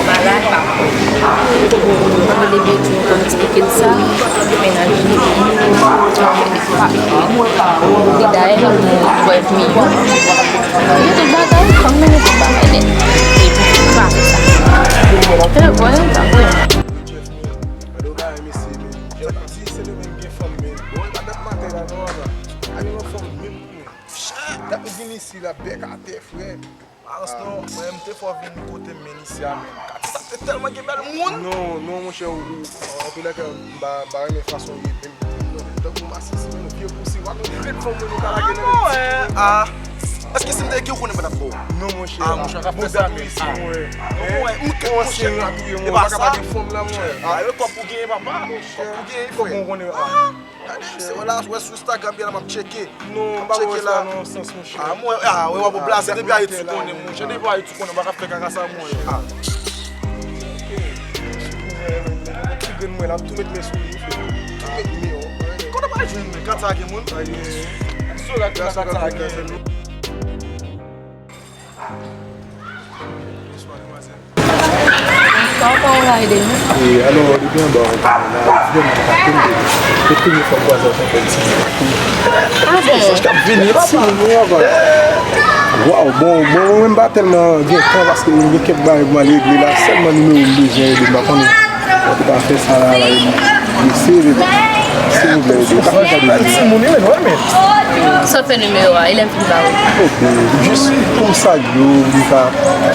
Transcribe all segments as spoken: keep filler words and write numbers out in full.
Malad, papa. Mwen te byen di w konn eksplike l sa. Mennaj li, li dayè, li wè m yo. Yo tout bagay, fanm nan yo tout bagay nèt. Epi kraze sa. Fè vwayaj sa, vre. Gad yon bagay, mesye, men. Sa k ap di, se li menm gen fanm, men. Bon, e pa dat maten la, non, papa. Gad yon fanm, menm, men. Chat! Dat nou vin isi la, bèk atè, frè. Parans non, mwen, m te fè w vin kote m, men isi a, men. Katye sa te tèlman gen bèl moun. Non, non, monchè, ou, ou, antoulèka, m pa, m pa renmen fason w ye, men, tankou m asisi, men, vye pousi, w ap nou grenn fanm, mwen, nou ka lage nan men ti tou. Ah, èske si m te gen w konnen mwen t ap ba w? Non, monchè. Ah, monchè, k ap fè sa tou isi, mwen. Mwen, m kèt, monchè. E pa sa. Monchè, ah, e kòb ou genyen, papa. Kòb ou genyen, frè. Kòb ou konnen, ah. Gade, se wè la, wè sou Instagram, byen la, m ap tcheke. Non, m ap tcheke la. Non, m pa wè sa nan sans, monchè. Ah, mwen, ah, wè, w ap blaze, depi Ayiti konnen, monchè, depi Ayiti konnen, m pa ka fè kaka sa, mwen. Ah. Ti grenn mwen la, m tou met men sou li, frè. Tou met men, oh. Kote w pa jwenn mwen, kat sa gen moun? Sou la, kat sa gen. Bonswa, demwazèl. Sa w pa yon ride, non? E, alò, li gen anba w, la, vrèman, pa tonbe. Se premye fwa m kwaze avèk yon ti moun. Ah bon? Sa k ap vini, papa. Waw, bon, bon, mwen menm pa tèlman gen tan paske m gen kèk bagay pou m al regle la. Sèlman nimewo m bezwen, ede m pa konnen. Ou ka fè sa la, la, mesye, bebe. Silvouplè, ede. Ou ka fè sa, bebe. Ti moun, li menm, wè, men. Sa fè nimewo a, e lè m fin ba ou. Ok, jis pou sa yo, li ka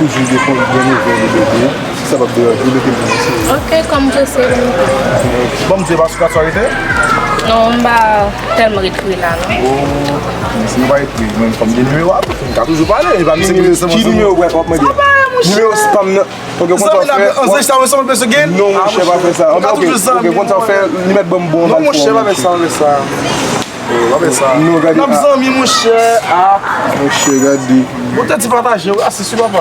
toujou gen, gen nouvèl, bebe. Si sa p ap deranje w, mete l pou mwen, silvouplè. Ok, kòm w vle, se bon. Bon, m di, pa sou kat sa rete? Non, m pa tèlman ret kouri la, non. Oh, si nou pa ret kouri, mwen, kòm gen nimewo a, m ka toujou pale, e pa misye ki nimewo w ap mande? Sa pa, monchè. Nimewo spam nan. Ok, konn sa w fè. Non, monchè, pa fè sa. Ok, ok, konn sa w fè, li mèt ban m bon. Non, monchè, pa fè sa, pa fè sa. Oh, pa fè sa. Non, gade. N ap zanmi, monchè. Ah. Monchè, gade. Bon, tèt ti pataje, wi, asisi, papa.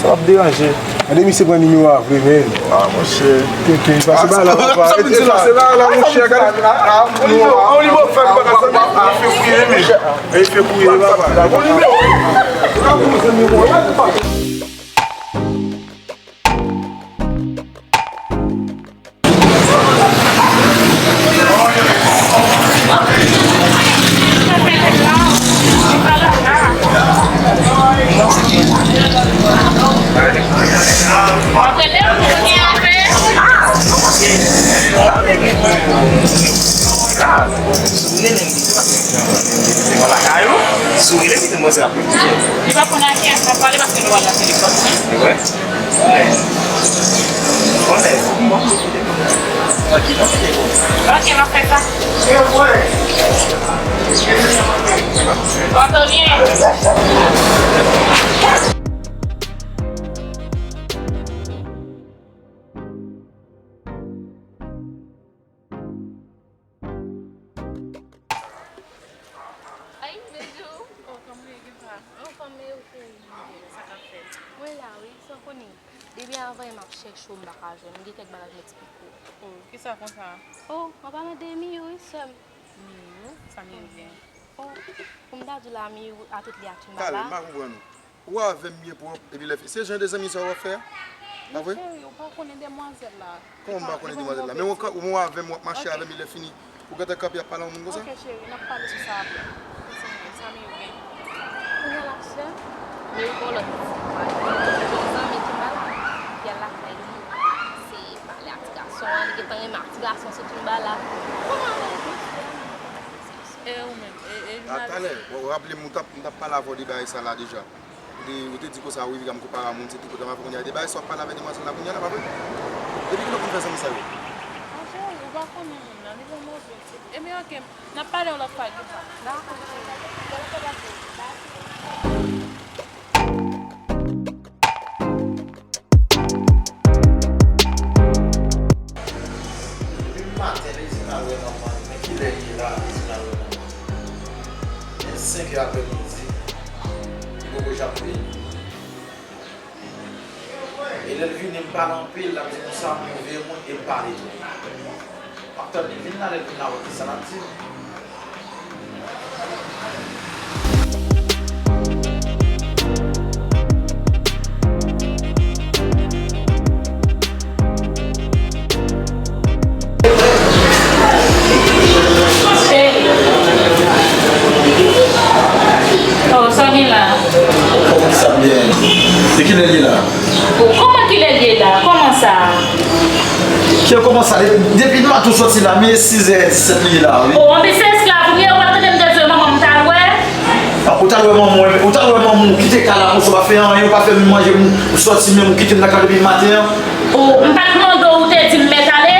Sa ap deranje. Gade, misye pran nimewo a vre, men. Ah, monchè. Kenken, pase ba la, papa. Pase ba la, monchè, gade. Ah, non. Ou nimewo fèb, papa. Li fè kouri, men. Li fè kouri, papa. Bon nimewo. Souri, lè m kite mwen se ap. Li pa konn a kiyès l ap pale paske nou pa nan telefòn. Li wè. Ok, m ap fè sa. Antonien. Ay, Benjou. Oh, kòman w ye, Gilva? Anfòm, e ou, e ou, sa k ap fèt? Mwen la, wi, sa w konnen. Depi avan yè m ap chèche w, m pa ka jwenn ou. M gen kèk bagay pou m eksplike w. Oh, kisa konsa? Oh, an palan de Miyou, wi, sè m. Miyou? Sa Miyou gen? Oh, pou m ta di w la, Miyou a tout li ak Timbala. Talè, m pa konprann ou. Ou avè m byen pwòp, epi lè fi-, se jan de zanmi sa w ap fè a? Pa vre? Men cheri, ou pa konnen demwazèl la. Kòman m pa konnen demwazèl la? Men ou ka, ou avè m, w ap mache avè m, epi lè fini, ou gentan kanpe ap pale a yon moun konsa? Ok, cheri, n ap pale sou sa apre. Sa Miyou gen? Kounye a l ap sè. Miyou gen yon lòt pitit. Yon zanmi Timbala ki al lakay li. Se pale ak ti gason an, li gentan renmen ak ti gason sou Timbala. Kounye a l ap sè. E ou menm, e, e jounalis. A talè, w raple m, ou t ap, m t ap pale avè w de bagay sa la deja. Ou te, ou te di konsa, wi, Viviane, m konpare a moun, se tout kote m ap fè kounye a. De bagay sa w ap pale avèk demwazèl la kounye a la, pa vre? Depi kilè w konn fè zanmi sa yo? Monchè, ou pa konnen moun nan, li bon move. Ebyen, ok, n ap pale yon lòt fwa, Gilva. Dakò, cheri. Depi maten, Lezina wè nòmal, men ki Li la, li di m al wè manman. Men senk è aprèmidi, li poko janm vini. E lè l vini, m pale anpil, l ap di konsa, m yon vye moun e m pale tou. M ap tann li vin la, lè l vin la, wè kisa l ap di m. Oh, sa w gen la? Kòman sa m gen? E kilè l ye la? Kòman kilè l ye la? Kòman sa? Kilè kòman sa? Depi, depi maten w sòti la, men sizè disèt li ye la, wi. Oh, anben se esklav ou ye, ou pa t tande m te di w manman m t al wè? Ah, ou t al wè manman w, ou t al wè manman w, ou kite kay la konsa, ou pa fè anyen, ou pa fè menm manje, ou sòti menm, ou kite m nan kay depi maten an. Oh, m pa t mande w, ou te di m mèt ale?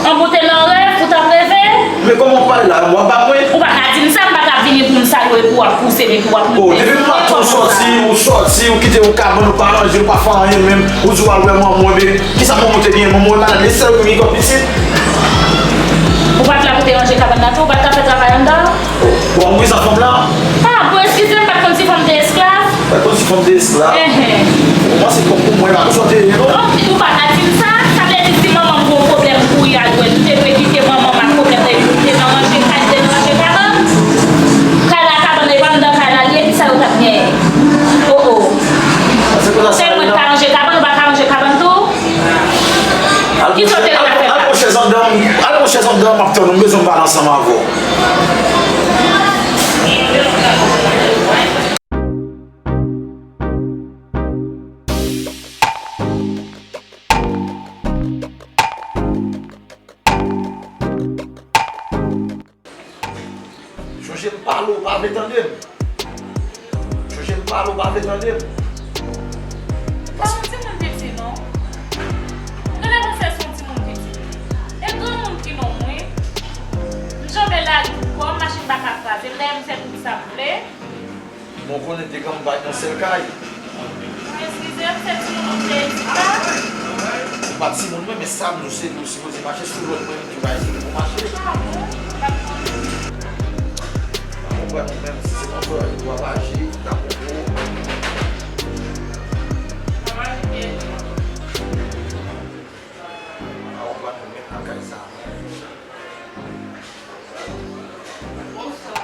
Anben w te nan rèv, ou t ap reve? Men kòman w pale la, w ap ba mwen? Ou pa ka di m sa, m pa ka vini pou m salye w epi w ap pouse m epi w ap monte. Oh, depi maten w sòti, ou sòti, ou kite yon kabann, ou pa ranje, ou pa fè anyen menm, ou di w al wè manman w, men kisa manman w te genyen? Manman w malad, li sèl pou li gen kòm pitit. Ou pa t la pou te ranje kabann nan tou, ou pa t ka fè travay anndan? Bon, wi, sa fanm la. Ah, bon, eskize m, m pa t konn si fanm te esklav. M pa t konn si fanm te esklav. Enhen. Ou panse kòm pou mwen, pa konsa w te ye, non? Oh, pitit, ou pa ka di m sa. Sa vle di si manman m gon pwoblèm pou y al wè, nou te dwe kite manman m ak pwoblèm nan epi nou te nan ranje kay, nou te nan ranje kabann. Kay la, kabann nan, e pa anndan kay la li ye, kisa yo t ap genyen? Oh, oh. Se pou sa. Sèl mwen k ka ranje kabann, ou pa ka ranje kabann tou? Al pran chèz anndan, al pran chèz anndan, m ap tann ou, m bezwen pale ansanm avè w. Chonje m pale w pa vle tande m. Chonje m pale w pa vle tande m. Ou pa yon timoun piti non. Ou genlè panse se yon timoun piti. E granmoun ki nonm wi. M janbe lari pou kò m, machin pa ka kraze m, dayè m fè tout sa m vle. Bon, konnen te granmoun pa nan sèl kay. Eskize m, se timoun ou te di la? Se pa timoun mwen, men sa m di w se li w sipoze mache sou lòd mwen, m di w pa eskize pou mache. Ah bon? M pa t konnen. M pa konprann ou menm, si se konsa w ap aji, m ta konprann ou. M ap aji byen. M pa konprann ou menm nan kay sa a. Bonswa.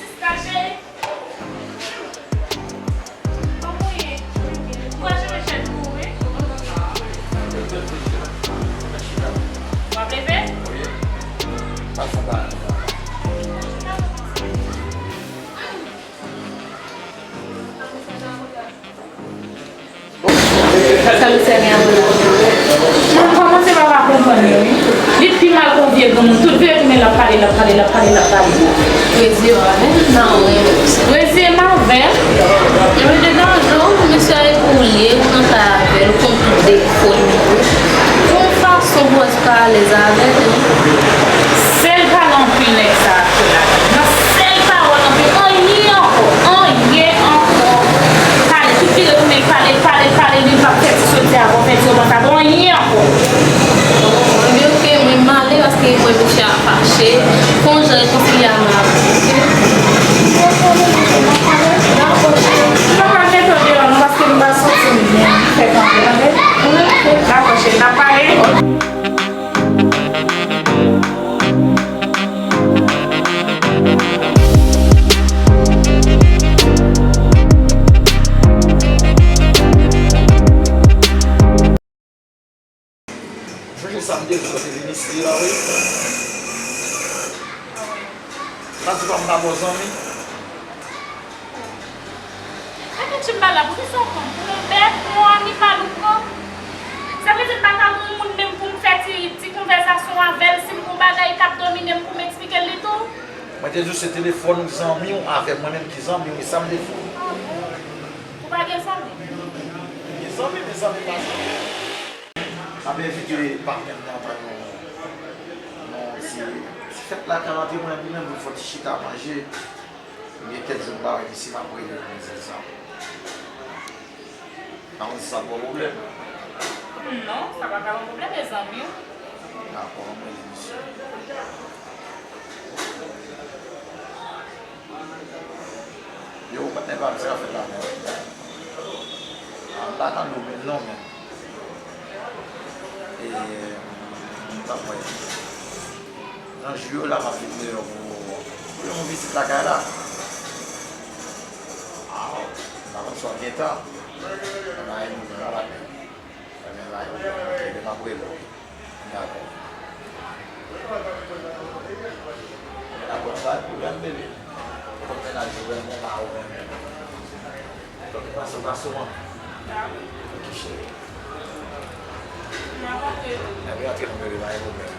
Sista cheri. Kòman w ye? Ou pa janm chèz pou ou, wi. W ap leve? Sa misye gen avè l la? Mwen kòmanse pa pa konprann li, wi. Li pi mal ke yon vye granmoun. Tout vire tounen, l ap pale, l ap pale, l ap pale, l ap pale. Rezi yo avè l? Non, mwen renmen misye. Rezi m avè l. Mwen te nan jou, misye e pou w ye, ou nan kay avè l, ou konn tout defo l. Yon fason pou wè si w ka alèz avè l, wi. Sèl pale anpil nèg sa ap fè la. Nan sèl pawòl anpil, anyen ankò, anyen ankò. Pale, tout vire tounen, pale, pale, pale, li p ap fè ti soti avè w, fè ti romans avè w, anyen ankò. Ebyen, oke, mwen m ale paske mwen, misye a fache. Fè yon jan rekonsilye avè l, oke? Dakò, cheri. M pa pral mete w deyò non, paske m pral soti m byen, fè kanpe, tande? Dakò, cheri, n ap pale. Sonje sa m te di w, te vin isi la, wi. Pa di pa m pa bon zanmi. Epi ti m pa la, poukisa w pran m pou yon bèt, yon animal ou pran? Sa vle di m pa ka gon moun menm pou m fè ti, ti konvèsasyon avè l, si m gon bagay k ap domine m pou m eksplike l li tou? Mwen te di w se telefòn ou zanmi w avè mwen menm ki zanmi w, e sa m te di w. Ah bon? Ou pa gen zanmi? Gen zanmi, men zanmi pa zanmi. M ap envite patnè m nan ban nou yon ti, ti fèt lakay antre mwen epi nou, pou n fè yon ti chita manje. Gen kèk jou m pa wè misye, m ap rele l pou m di l sa. Pa konn si sa ap ba w pwoblèm. Non, sa pa ka ba m pwoblèm, e zanmi w. Dakò, mwen li misye. Yo, patnè pa m, sa k ap fèt la menm? A, m pa nan domèn non, men. E, m pa kwè. Nan jou yo la, m ap vin deyò pou, pou yon vizit lakay la. A, m pa konn si w ap gen tan. Nan yon moman, patnè. Ebyen, la, ok, m ap rele w. Dakò. Dakò, pa gen pwoblèm, bebe. Ou konn mennaj ou renmen, pa ou renmen. Donk, pase w pase w an. Ok, cheri. Ebyen, antre non, bebe, pa gen pwoblèm.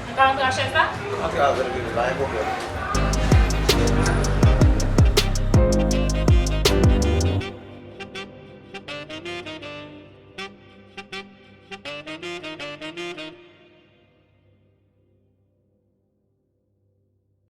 M ka antre ak chèz la? Antre avè l, bebe, pa gen pwoblèm.